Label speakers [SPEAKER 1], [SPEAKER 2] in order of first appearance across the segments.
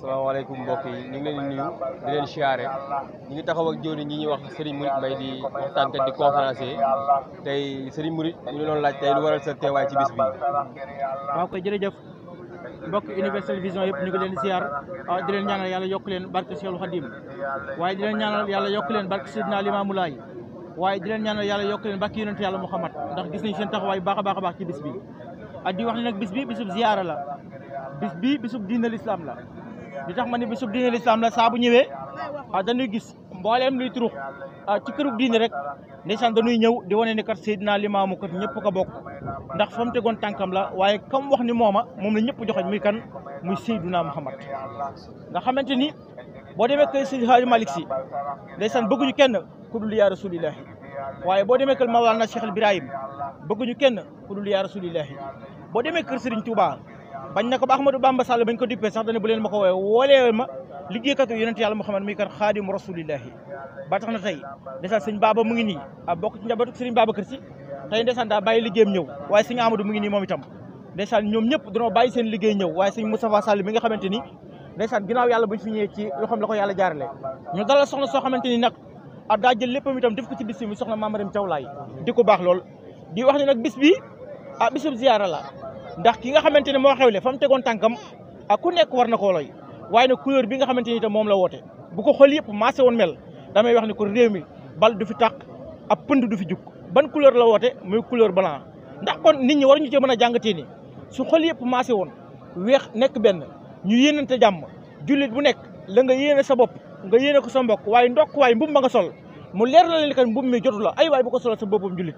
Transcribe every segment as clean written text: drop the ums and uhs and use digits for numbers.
[SPEAKER 1] salaamaaleykum mbokk yi ñu ngi leen di nuyu di leen siyaare ñu ngi taxaw ak jëwriñ ñi ñuy wax Serigne Mouride Mbaye di waxtaankat di conférencier tey Serigne Mouride ñu doon laaj tey lu waral sa teewaay ci bis bi.
[SPEAKER 2] waaw koy jërëjëf mbokk Universel Vision yëpp ñu ngi leen di siyaar di leen ñaanal yàlla yokk leen barke Cheikhul Khadim waaye di leen ñaanal yàlla yokk leen barke Seydina Limamou Laye waaye di leen ñaanal yàlla yokk leen barke yonent yàlla Muhammad ndax gis nañ seen taxawaay bu baax a baax ci bis bi di wax ne nag bis bi bisub ziyaara la bis bi bisub diine l'islam la li tax ma ne bisub diine l'islam la saa bu ñëwee dañuy gis mbooleem luy turux ci kërug diine rek ndeysaan dañuy ñëw di wane ni kat Seydina Limamou kat ñëpp ko bokk ndax fa mu tegoon tànkam la waaye comme wax ni moom la ñëpp joxoñ muy kan muy Seydina Muhammad nga xamante ni boo demee kër Seydi Hadji Malick Sy ndeysaan bëgguñu kenn ku dul yaa rasulillahi waaye boo demee kër Mawlana Cheikh Ibrahim bëgguñu kenn ku dul yaa rasulillahi boo demee kër Serigne Touba bañ na ko ba Ahmadou Bamba Sall bañ ko dippee sax dane bu leen ma ko woolee ma liggéeykatu yonent yàlla Muhammad muy kan xaadimu rasulillahi ba tax na tey ndeysaan sëñ Baba mu ngi nii bokk ci njabootu Serigne Babacar Sy tey ndeysaan daa bàyyi liggéeyam ñëw waaye sëñ Amadou mu ngi nii moom itam ndeysaan ñoom ñëpp dañoo bàyyi seen liggéey ñëw waaye sëñ Moustapha Sall mi nga xamante ni ndeysaan ginnaaw yàlla buñ fi ñëwee ci loxoom la ko yàlla jaarale ñu dalal soxna soo xamante ni nag daa jël léppam itam def ko ci bis bi mu soxna Mame Thiaw Laye di ko baax lool di wax ne nag bis bi bisub ziyaara la ndax ki nga xamante ne moo xewle fa mu tegoon tànkam ku nekk war na koo loy waaye nag couleur bi nga xamante ni itam moom la woote bu ko xool yëpp maasé woon mel damay wax ni ko réew mi bal du fi tàq ab pënd du fi jug ban couleur la woote muy couleur blanc ndax kon nit ñi waruñu cee mën a jàngatee ni su xool yëpp maasé woon weex nekk benn ñu yéenante jàmm jullit bu nekk la nga yéene sa bopp nga yéene ko sa mbokk waaye ndokk waaye mbub ma nga sol mu leer na leen kan mbub mi jotu la ay waay bu ko solal sa boppam jullit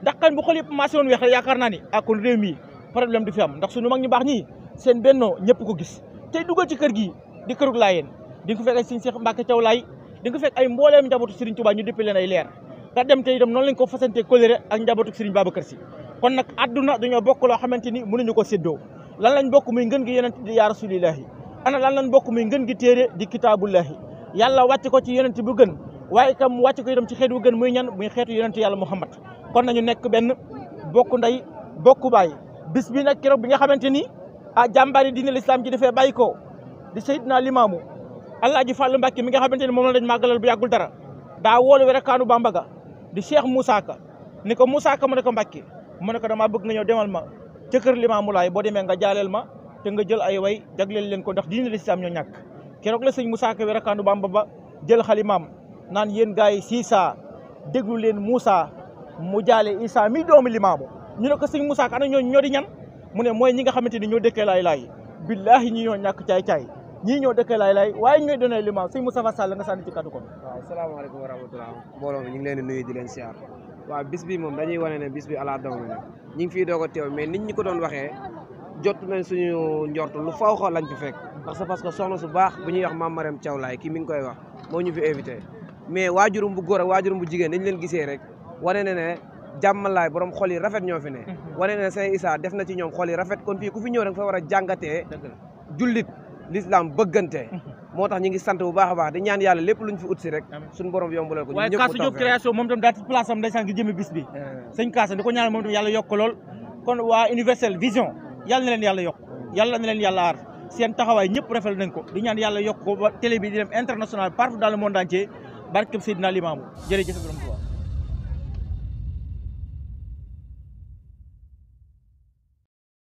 [SPEAKER 2] ndax kan bu xool yëpp maasé woon weex yaakaar naa ni kon réew mi problème du fi am ndax suñu mag ñu baax ñii seen bennoo ñëpp ko gis tey dugal ci kër gi di kërug Laayeen di nga ko fekk ay Sëriñ Cheikh Mbacke Thiaw Laye di nga ko fekk ay mbooleem njabootu Serigne Touba ñu dëppee leen ay leer nga dem te itam noonu lañ ko fasante colère ak njabootu Serigne Babacar Sy kon nag adduna dañoo bokk loo xamante ni mënuñu ko séddoo lan lañ bokk muy ngën gi yonent di yaa rasulillahi ana lan lañ bokk muy ngën gi téere di kitaabullahi yàlla wàcc ko ci yonent bu gën waaye itam wàcc ko itam ci xeet bu gën muy ñan muy xeetu yonent yàlla Muhammad kon nañu nekk benn bokk ndey bokk baay bis bi nag keroog bi nga xamante ni jàmbaari diine l'islam ji dafee bàyyi ko di Seydina Limamou Alaaji Fallu Mbàkke mi nga xamante ni moom la dañ màggalal bu yàggul dara daa woolu werekaanu Bamba ga di Cheikh Moussa Ka ni ko Moussa Ka mu ne ko Mbàkke mu ne ko damaa bëgg nga ñëw demal ma ca kër Limamou Laye boo demee nga jaaleel ma te nga jël ay way jagleel leen ko ndax diine l'islam ñoo ñàkk keroog la sëñ Moussa Ka werekaanu Bamba ba jël xalimaam naan yéen gars yi Siisa déglu leen Moussa mu jaale Isa mi doomu Limamou ñu ne ko sëñ Moussa Ka ana ñoo di ñan mu ne mooy ñi nga xamante ni ñoo dëkkee laay billaahi ñi ñoo ñàkk caay-caay ñii ñoo dëkkee laay waaye ñooy doonay Limamou sëñ Moustapha Sall nga sànni ci kaddu kon
[SPEAKER 3] waaw salaamaaleykum wa rahmatulah mbooloo mi ñu ngi leen di nuyu di leen siyaar waaw bis bi moom dañuy wane ne bis bi ala daw na ñi ngi fii doog a teew mais nit ñi ko doon waxee jot nañ suñu njort lu faw xaw lañ fi fekk parce que soxna su baax bu ñuy wax Mame Thiaw Laye kii mi ngi koy wax moo ñu fi invité mais waajurum bu góor ak waajurum bu jigéen dañ leen gisee rek wane ne jàmmalaay borom xol yi rafet ñoo fi ne wane ne Sëñ Issa def na ci ñoom xol yi rafet kon fii ku fi ñëw rek fa war a jàngatee jullit l'islam bëggante moo tax ñi ngi sant bu baax a baax di ñaan yàlla lépp luñ fi ut si rek suñu borom yombalal ko
[SPEAKER 2] waaye Kasu Diop création moom tam daa ci place am ndeysaan ngi jëme bis bi sëñ Kaasa di ko ñaanal moom tam yàlla yokk lool kon waa Universel Vision yàlla na leen yàlla yokk yàlla na leen yàlla aar seen taxawaay ñëpp rafet nañ ko di ñaan yàlla yokk ko ba télé bi di dem international partout dans le monde entier barkeb Seydina Limamou jërëjëf